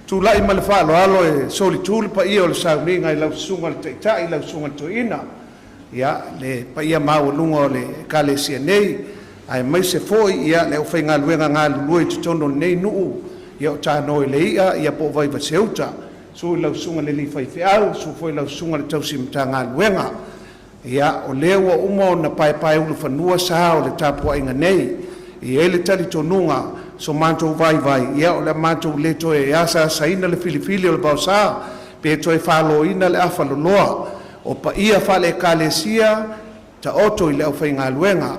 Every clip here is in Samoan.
Tulai ma le faaaloalo e solitu le paia o le sauniga i lau Susuga i le Taitai, lau Susuga i le Toeaina, ia le paia maualuga o le Ekalesia nei, aemaise foi le aufaigaluega galulue i totonu o lenei nuu o Tanoa i le I'a po o Vaivase-uta. Susu i lau Susuga i le alii Faifeau, susu foi lau Susuga i le tausi Matagaluega. Ia, o lea ua uma ona paepaeulufanua sa o le tapuaiga nei. E i ai le talitonuga so matou vaivai, ia o le a matou le toe asaasaina le filifili o le vaosa pe toe faloina le afaloloa. O paia faale-Ekalesia, taoto i le aufaigaluega.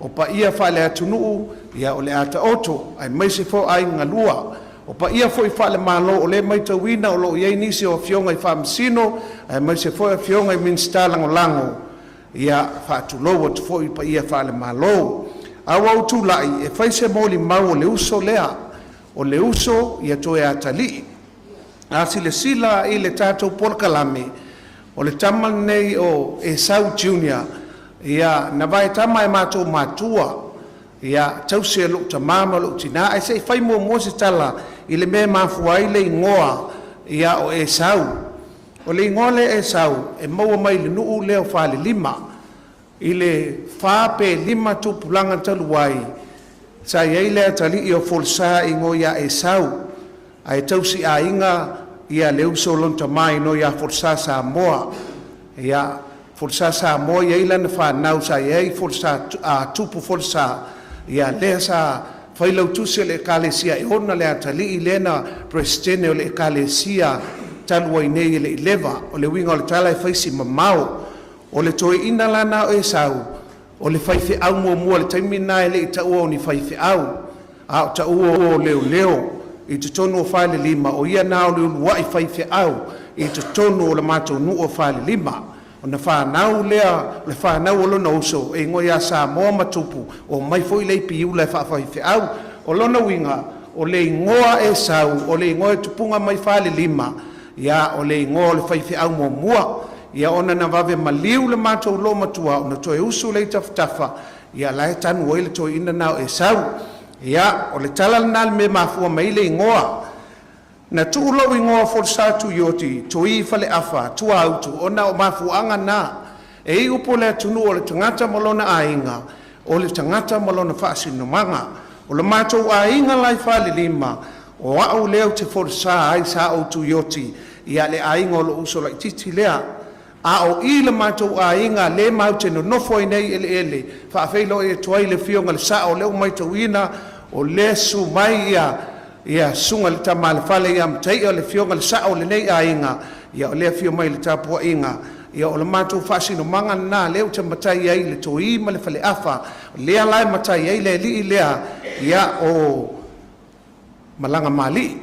O paia faaleatunuu, ia o le a taoto aemaise foi o aiga galua. O paia foi faale-Malo, o lea e matauina o lo o i ai nisi o Afioga i Faamasino aemaise foi Afioga i Minisita Lagolago. Ia, e faatulou atu foi i paia faale-Malo. Ae ua ou tulai e fai se molimau a le uso lea, o le uso ia Toeatalii. A silasila i le tatou polokalame, o le tama lenei o Esau Junior, ia na vaetama e matou matua, ia tausi e lou tama ma lou tina. Ae se i fai muamua se tala i le mea e mafua ai le igoa o Esau. O le igoa lea Esau e maua mai le nuu lea o Falelima. I le fa pe lima tupulaga talu ai, sa i ai le atalii o Folasa e igoa ia Esau, ae tausiaiga le uso a lona tama e igoa ia Folasa Samoa. Ia, Folasa Samoa e i ai lana fanau sa i ai Folasa Tupu Folasa, ia lea sa failautusi o le Ekalesia e ona le atalii lea na Peresetene o le Ekalesia talu ai nei e le i leva. O le uiga o le tala e fai si mamao. O le toeaina la lena o Esau, o le faifeau muamua i le taimi lena e le i taua o ni faifeau, a o taua o leoleo. I totonu o Falelima, o ia lena o le uluai faifeau i totonu o le matou nuu o Falelima. Ona fanau lea, o le fanau a lona uso e igoa ia Samoa ma Tupu, omai foi le Ipiula e faafaifeau. O lona uiga, o le igoa Esau, o le igoa e tupuga mai Falelima, ia o le igoa o le faifeau muamua. Ia ona na vave maliu le matou loomatua ona toe usu lea i tafatafa, ia la e tanu ai le toeaina lena o Esau. Ia, o le tala lena i le mea e mafua mai ai le igoa. Na tuu lou igoa o Folasa Tuioti Toi Faleafa Tuautu ona o mafuaaga na. E iu po le atunuu o le tagata ma lona aiga, o le tagata ma lona faasinomaga. O le matou aiga la i Falelima, o au lea ou te folasa ai sa ou Tuioti, ia le aiga o lou uso laitiiti lea. A o i le matou aiga lea matou te nonofo ai nei i eleele, e faafeiloai atu ai i le Afioga i le Sa'o, o lea ua matauina o lea e susu mai ia Susuga i le Tama a le Fale ia Mataia, le Afioga i le Sa'o o lenei aiga, ia o lea e afio mai i le tapuaiga. Ia o le matou faasinomaga lena lea ou te matai ai i le Toi ma le Faleafa, lea la e matai ai le alii lea o Malagamalii.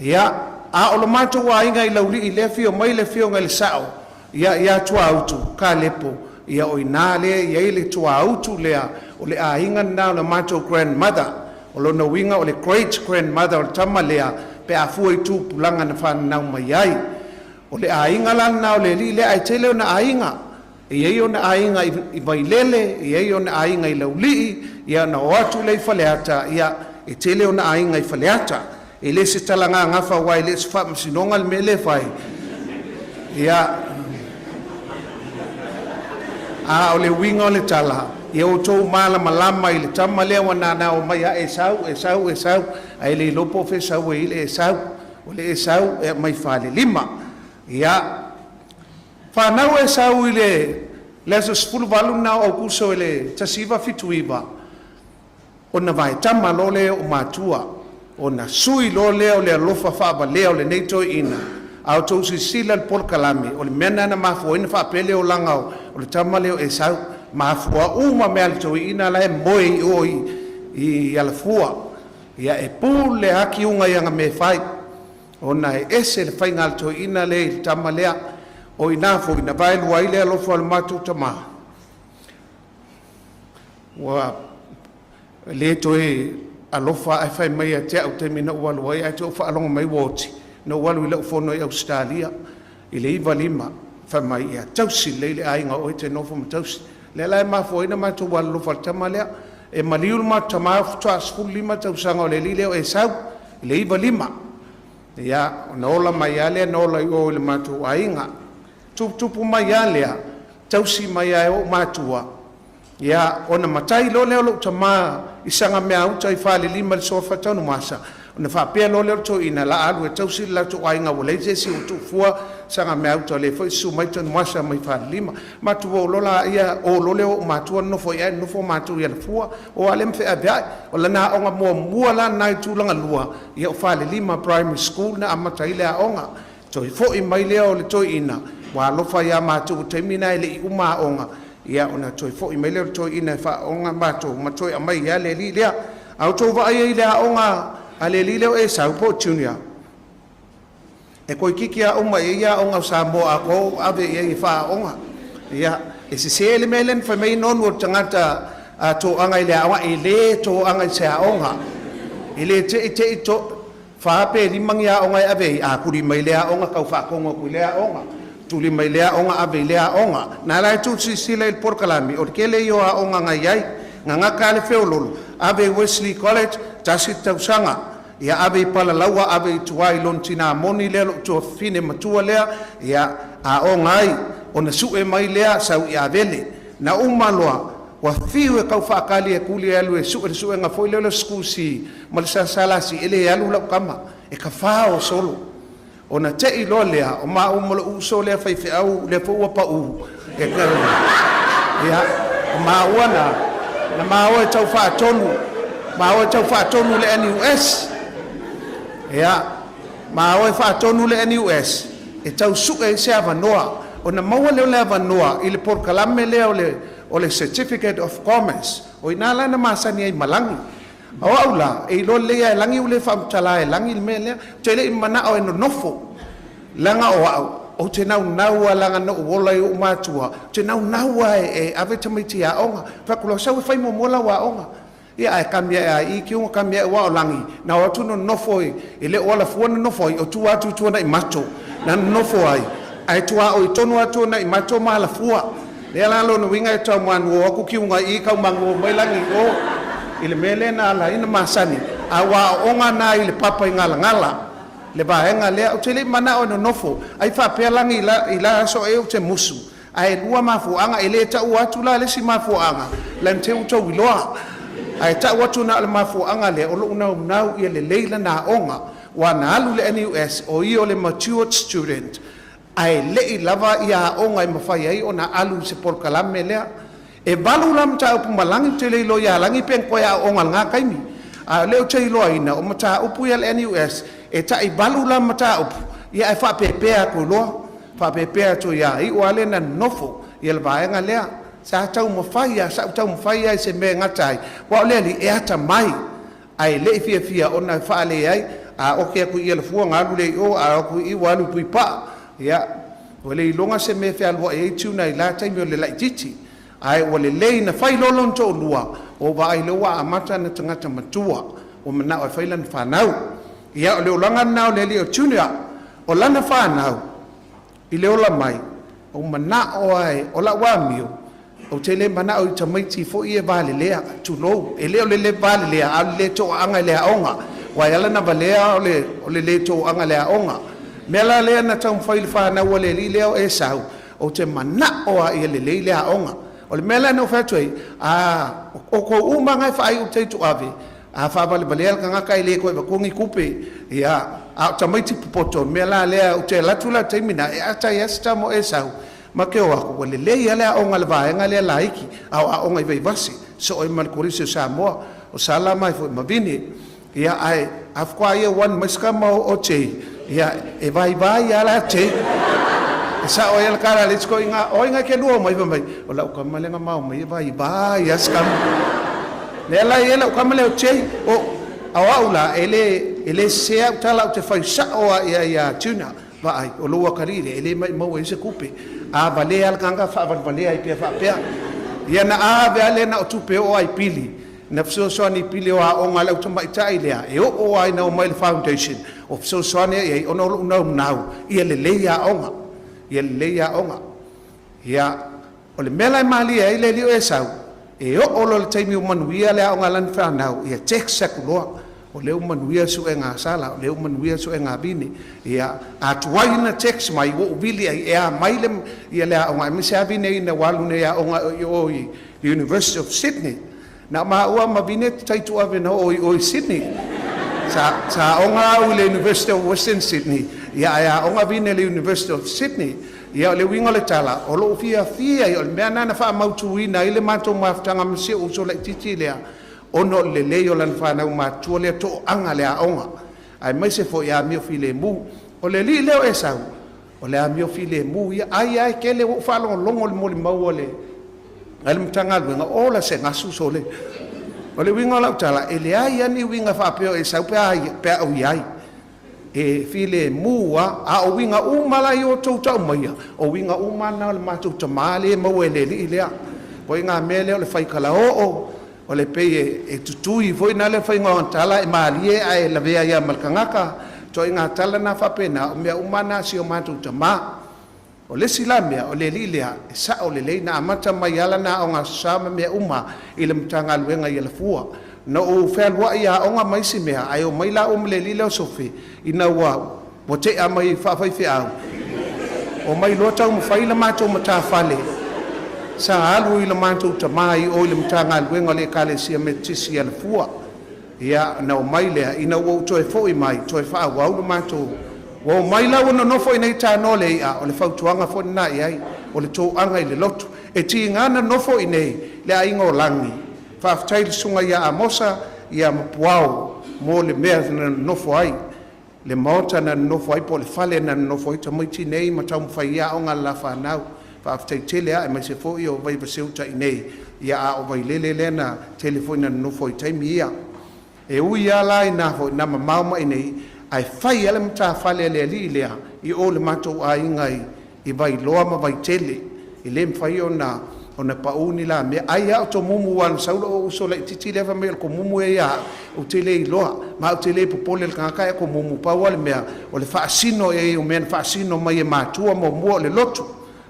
Ia, a o lo matou aiga i Laulii lea e afio mai le Afioga i le Sa'o ia Tuautu Kalepo, ia o i ina lea e i ai le tuautu lea, o le aiga lena o le matou grandmother. O lona uiga o le great grandmother o le tama lea pe a fua i tupulaga na fananau mai ai. O le aiga la lena o le alii lea, ae tele ona aiga. E i ai ona aiga i Vailele, e i ai ona aiga i Laulii, ia ona o atu lea i Faleata, ia e tele ona aiga i Faleata. E le se talagagafa aua e le o se faamasinoga le mea lea e fai, ia, a o le uiga o le tala, ia outou malamalama i le tama lea ua nanao mai ia Esau, Esau, Esau, ae le iloa po o fea e sau ai le Esau. O le Esau e aumai Falelima. Ia, fanau Esau i le aso 18 lena o Aokuso i le 1979, ona vaetama loa lea e o'u matua, ona sui loa lea o le alofa faavalea o lenei toeaina. A outou silasila i le polokalame, o le mea lena na mafua ai ona faapea le olaga o le tama lea o Esau. Mafua uma mea a le toeaina la e moe i o i Alafua. Ia e pule lava Kiuga i ana mea e fai, ona e ese le faiga a le toeaina lea i le tama lea. O i ina foi na vaelua ai le alofa o le matou tama, ua le toe alofa ae fai mai ia te au i le taimi na ou alu ai ae te i ua ou faalogo mai ua oti, na ou alu i lau fono i Ausetalia i le 95, fai mai, ia tausi lelei le aiga o oe e te nofo ma tausi. Lea la e mafua ai ona matou alolofa i le tama lea. E maliu le matou tama faatoa 15 tausaga o le alii lea o Esau i le 95. Ia, ona ola mai lava lea na ola i o i le matou aiga. Tuputupu mai lava lea, tausi mai lava e ou matua, ia, ona matai loa lea o lou tama i Sagameauta i Falelima i le Suafa Tanumasa, ona faapea loa lea o le toeaina, o le a alu e tausi le latou aiga ua leai se isi ua tuufua Sagameauta, o lea foi e susu mai Tanumasa mai Falelima. Matou o loa laia, o loa lea o ou matua nonofo ai i i ae nonofo matou i Alafua. O lava lea ma feaveai. O lana aoga muamua la lena i Tulagalua, ia o Falelima Primary School na amata ai le aoga. Toe foi mai lea o le toeaina, ua alofa ia matou i le taimi lena e le i uma aoga, ia ona toe foi mai lea o le toeaina e faaaooga matou ma toe aumai ai lava le alii lea. A outou vaai i ai i le aoga a le alii lea o Esau po o Junior, e toeitiiti lava uma i ai aoga a Samoa atoa ua ave i ai e faaaooga. Ia, e sese le mea lea na fai mai ai Nonu o le tagata toaga i le aoga. E le toaga i se aoga. E le te i te i fa pe lima ni aoga e ave ai, a tuli mai lea aoga tau faatonu atu i lea aoga, tuli mai lea aoga ave i lea aoga. Na ala ai tou silasila i le polokalame, o le tele ia o aoga na i ai. Na gata lava le feoloolo, ave i Wesley College, tasi le tausaga. Ia ave i Palalaua, ave i tua i lona tina moni lea, lou tuafafine matua lea, ia aoga ai, ona sue mai lea sau i Avele. Na uma loa, ua fiu e tau faatali e Tuli e alu e sue le suega foi lea o le SKULC ma le SSLC, e le alu lau tama, e tafao solo. Ona te i loa lea, o maua ma lou uso lea faifeau, lea foi ua pau, ia, o maua na, na maua e tau faatonu, maua e tau faatonu le NUS. Ia, maua e faatonu le NUS e tau sue ai se avanoa. Ona maua lea o le avanoa i le polokalame lea o le Certificate of Commerce. O i ina la na masani ai ma Lagi. O au la, e iloa lelei lava e Lagi ua le faamatala e Lagi le mea lea. Ou te le i manao e nonofo, leaga o au, ou te naunau lava leaga na ou ola i ou matua, ou te naunau lava e ave tamaiti i aoga. Fai atu loa, sau e fai muamua lau aoga. Ia ae kami ae lava i i kiuga kami ae aua o Lagi, na o atu nonofo i, e le o Alafua na nonofo ai, o tua atu i Tuanaimato na nonofo ai, ae tuaoi tonu lava Tuanaimato ma Alafua. Lea la lona uiga e taumanuo atu kiuga i i, taumanuo mai Lagi i o, i le mea lea na ala ai ona masani, a ua aooga na i le papa i Galagala, le vaega lea. Ou te le i manao e nonofo, ai faapea Lagi i la aso ea ou te musu, Ae lua mafuaaga, e le taua atu la le isi mafuaaga, lan te ua iloa. Ae tau atu na o le mafuaaga lea, o lou naunau ia lelei lana aoga, ua na alu i le NUS, o ia o le matured student, ae le i lava ia aoga e mafai ai ona alu i se polokalame lea. E valu la mataupu ma Lagi, ou te le iloa ia Lagi pe na toe aooga i lena taimi. A o lea ou te iloaina, o mataupu ia a le NUS, e tai valu la mataupu, ia ae faapeapea atu loa. Faapea atu ia iu lava lea na nonofo ia le vaega lea. Sa taumafai lava, sa ou taumafai lava i se mea e gata ai, aua o le alii e atamai, ae le i fiafia ona e faaleai, a oki atu i i Alafua ona alu lea i o, a o atu i i ua alu i Puipaa. Ia, ua le iloga se mea e fealuai ai Tuna i la taimi o le laitiiti. Ae ua lelei na fai loa lona toalua, ua ou vaai loa ua amata ona tagata matua, ua manao e fai lana fanau. Ia, o le olaga lena o le alii o Junior. O lana fanau, i le ola mai, ua manao lava e, o lau amio, ou te le manao i tamaiti foi ia e valelea, tulou, e le o le le valelea, a o le le toaaga i le aoga. Aua e ala ona valea o le, o le le toaaga i le aoga. O le mea la lea na taumafai i le fanau a le alii lea o Esau, ou te manao lava ia lelei le aoga. O le mea la na ou fai atu ai, a, o outou uma lava na e faaiu i le taituave, A faavalevalea le tagata e le toe avatua ni tupe, ia, a o tamaiti popoto, o le mea la lea, ou te alu atu la i le taimi lena, e ata ai lava si tama o Esau, ma te o atu, ua lelei lava le aoga a le vaega lea laiti, a o aoga i Vaivase, soo ai ma le Kolisi o Samoa, o Sala ma foi ma Vine. Ia, ae a faatoa ia one mai si tama o Jay, ia, e vaivai lava la Jay. E sao ai lava le tala a le isi toeaina, o ai na te lua o mai? Fai mai, o lau tama lea na mao mai e vaivai lava si tama. Lea la e i ai lau tama lea o Jay. O, a o au la, e le, e le sese au tala ou te fai sao lava i ai ia Junior. Vaai, o lou atalii lea, e le maumau ai se tupe. A valea lava le tagata, faavalevalea ai pea faapea. Ia na ave lava lea na o tupe e oo lava i pili. Na fesoasoani i pili o aoga a le au tamaitai lea, e oo lava ina omai i le foundation, o fesoasoani i ai ona o lou naunau ia lelei aoga, ia lelei aoga. Ia, o le mea la e malie ai le alii o Esau, e oo loa i le taimi ua manuia le aoga a lana fanau, ia text atu loa. O lea ua manuia le suega a Sala, o lea ua manuia le suega a Vine. Ia, a tuai ona text mai, ua ou vili ai e a mai le, ia le aoga, aemaise lava Vine ina ua alu nei e aoga i o i University of Sydney. Na o maua ma Vine taituave na oo i o i Sydney. Sa aoga au i le University of Western Sydney, ia ae aoga Vine i le University of Sydney. Ia o le uiga o le tala, o lou fiafia ia, o le mea lena na faamautuina ai le matou mafutaga ma si ou uso laitiiti lea, ona o le lelei o lana fanau matutua lea toaga le aoga, aemaise foi amio filemu. O le alii lea o Esau, o le amio filemu ia, ai lava e tele, ua ou faalogologo i le molimau a le Matagaluega, ola se gasu sole. O le uiga o lau tala, e leai lava ni uiga faapea o Esau pe a ou i ai. E filemu lava, a o uiga uma la ia ua outou tau maia, o uiga uma lava na o le matou tamā lea e maua e le alii lea. O ituaiga mea lea o le faikalaoo, o le pei e tutui foi lea le faiga o ana tala e malie ae lavea ai lava ma le tagata. O ituaiga tala na faapena, o mea uma lava na a si o matou tamā. O le isi la mea, o le alii lea, e sao lelei, na amata mai lava lana aoga Aso Sa ma mea uma i le Matagaluega i Alafua. Na ou fealuai i aoga ma isi mea, ae omai laua ma le alii lea o Sofi, ina ua tea mai faafaifeau, omai loa taumafai le matou matafale. Sa alu i le matou tama i o i le Matagaluega o le Ekalesia Metotisi i Alafua. Ia, na omai lea, ina ua ou toe foi mai, toe faaauau le matou. Ua omai la ua nonofo i inei e tanoa le i'a, o le fautuaga foi lena i ai, o le toaga i le lotu. E tiga na nofo i inei le aiga o Lagi, faafetai i le susuga ia Amosa ia ma Puao mo le mea na nonofo ai, le maota na nonofo ai po o le fale na nonofo ai tamaiti nei ma taumafai ai aoga a le la fanau. Faafetai tele lava, aemaise foi o Vaivase-uta i inei, ia a o Vailele lea na tele foi na nonofo ai i taimi ia. E ui lava la ina foi na mamao mai i inei, ae fai lava le matafale a le alii lea i o i le matou aiga i Vailoa ma Vaitele. E le mafai ona pau ni la mea. Ai lava o tomumu aua na sau lou uso laitiiti lea fai mai o le tomumu ia ia au, ou te le iloa, ma ou te le popole i le tagata ae tomumu. Pau lava le mea, o le faasino i ai o mea na faasino mai e matua. Muamua o le lotu,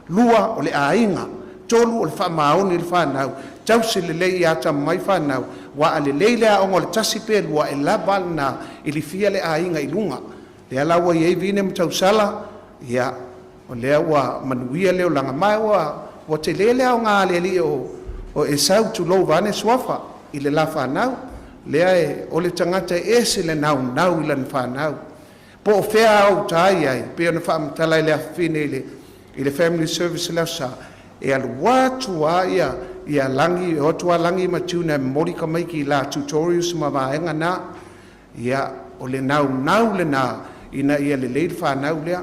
lua o le aiga, tolu o le faamaoni i le fanau, tausi lelei ia atamamai fanau, aua a lelei le aoga o le tasi pe lua, e lava a lena e lifia le aiga i luga. Lea la ua i ai Vine ma tausala, ia, o lea ua manuia le olaga, ma ua tele le aoga a le alii o Esau, tulou vaeane suafa, i le la fanau. Lea e, o le tagata e ese le naunau i lana fanau. Po o fea a uta i ai, pei ona faamatala e le afafine i le family service i le Aso Sa, e alu atu lava ia Lagi, e o atu lava Lagi ma Tuna e momoli tamaiti i la tutorials ma vaega na. Ia, o le naunau lena ina ia lelei le fanau lea.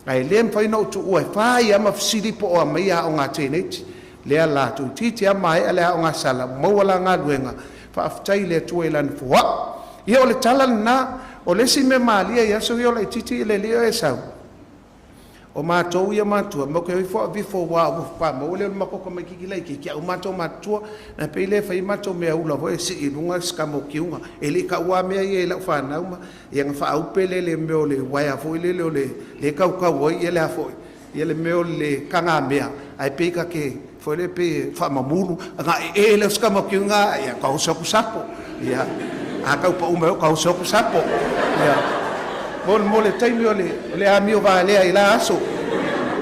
Ae le mafai ona ou tuua e fai lava ma fesili po o aumai aoga a teineiti. Lea la, toeitiiti lava maea le aoga a Sala, maua la galuega, faafetai i le Atua i Lana foai. Ia o le tala lena. O le isi mea malie i aso ia o laitiiti le alii o Esau, o matou ia matua, matou te o ifo aveifo aua ua faatoa maua lea o le matou tamaitiiti laitiiti, a ua matou matutua, ona pei lea e fai matou meaula foi e sii i luga le sikamokiuga. E le i taua lava mea ia i lau fanau ma ia ona faaupe lea i le mea o le uaea foi lele o le e tautau ai le a foi ia le mea o le tagamea, ae pei ta te foi lele pei e faamamulu ona ee lea o le sikamokiuga, ia ta oso atu sapo. Ia a tau pau mai ta oso atu sapo. Ia mo le taimi o le amio valea i la aso.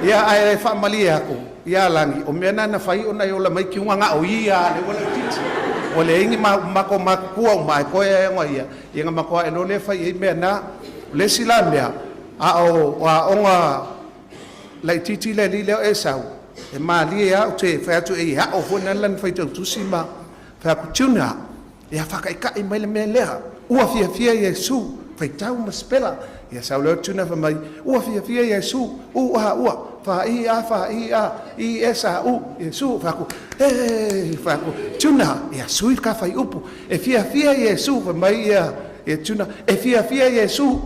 Ia ae faamalie atu ia Lagi, o mea na na fai ona e ola mai kiuga na o ia lea ua laitiiti. Ua leai ni matou matutua uma ae toe lava ona ia, ia na matua ae loa lea fai ai mea na. O le isi la mea, a o aoga laitiiti le alii lea o Esau, e malie lava, ou te fai atu e ao foi na lana faitau tusi ma fai atu, Tuna, ia faataitai mai le mea lea, ua fiafia Iesu, faitau ma sipela. Ia sau lea o Tuna fai mai, ua fiafia Iesu, u a ua, fa i a fa i a, i e sa u, Iesu. Fai atu, e, fai atu, Tuna, ia sui le ka upu, e fiafia Iesu, fai mai ia, ia Tuna, e fiafia Iesu,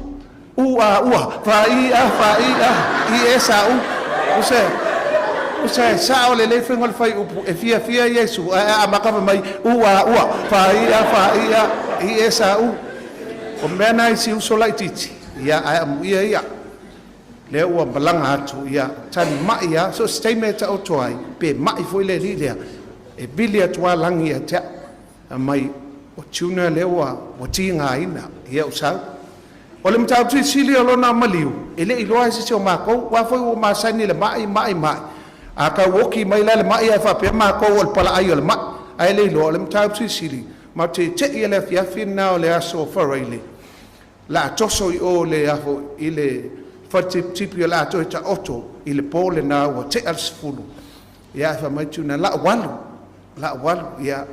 u a ua, fa i a fa i a, i e sa u. Usa e sao lelei faiga o le fuaiupu, e fiafia Iesu, ae a amata fai mai, u a ua, fa i a fa i a, i e sa u. O mea na i si uso laitiiti, ia ae amuia ia. Lea ua malaga atu, ia tali mai lava, so o se taimi e taoto ai, pe mai foi le alii lea, e vili atu lava Lagi ia te au. Mai, o Tuna lea ua tigaina. Ia ou sau. O le mataupu silisili o lona maliu, e le i iloa e se isi o matou, aua foi ua ou masani i le mai, mai, mai. A tau oti mai la le mai ae faapea matou o le palaai o le mai, ae le iloa o le mataupu silisili, matou te te i lava i le afiafi lena o le aso Faraile o le a toso i o i le fale tipitipi o le a toe taoto i le po lena ua tea le 10:00. Ia ae fai mai Junior, o le a ou alu, o le a ou alu. Ia,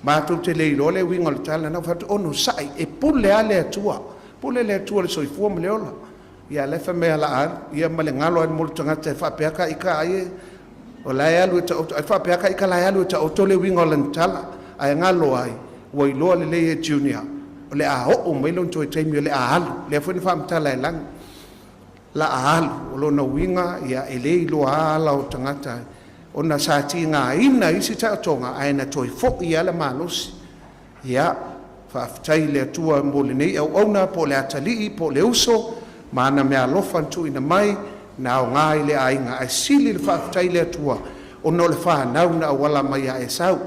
matou te le iloa le uiga o le tala lena. Ou fai atu, onosai, e pule lava le Atua, e pule le Atua i le soifua ma le ola. Ia a o la e fai mai o le a alu. Ia ma le galo lava mo le tagata e faapea ita ai o la e alu e taoto, ai faapea lava ita o la e alu e taoto le uiga o lana tala. Ae galo ai ua iloa lelei e Junior o le a oo mai lona toe taimi o le a alu. Lea foi na faamatala e Lagi, o le a alu. O lona uiga e le iloa lava ala o tagata ona sa tigaina i isi taotoga ae na toe foi lava le malosi. Ia, faafetai i le Atua mo lenei auauna po o le atalii po o le uso ma ana meaalofa na tuuina mai na aoga i le aiga, ae sili le faafetai i le Atua ona o le fanau na auala mai ia Esau.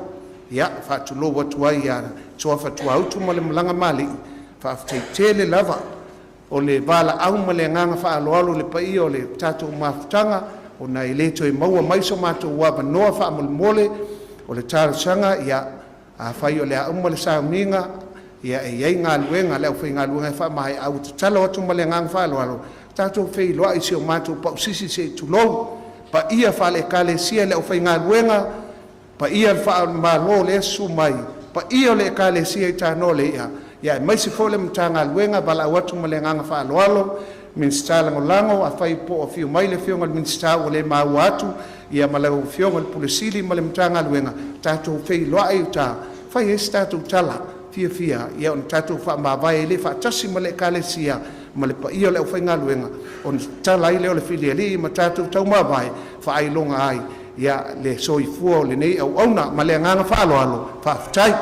Ia, e faatulou atu ai ia Suafa Tuautu ma le malaga malie, faafetai tele lava. O le valaau ma le agaga faaaloalo i le paia o le tatou mafutaga, ona e le toe maua mai so matou avanoa. Faamolemole, o le talosaga, ia afai o le a uma le sauniga, ia e i ai galuega a le aufaigaluega e faamaea, ae ua tatalo atu ma le agaga faaaloalo, tatou feiloai i si o matou Pausisi se i tulou, paia faale-Ekalesia i le aufaigaluega, paia faale-Malo lea e susu mai, paia o le Ekalesia i tanoa o le i'a, aemaise foi le Matagaluega. E valaau atu ma le agaga faaaloalo, Minisita Lagolago, afai po o afio mai le Afioga i le Minisita ua le maua atu, ia ma lau Afioga i le Ofisa Sili ma le Matagaluega, tatou feiloai i uta e fai ai se tatou tala fiafia ona tatou faamavae ai lea faatasi ma le Ekalesia ma le paia o le aufaigaluega, ona tatala ai lea o le filialii ma tatou taumavae faailoga ai le soifua o lenei auauna. Ma le agaga faaaloalo, faafetai.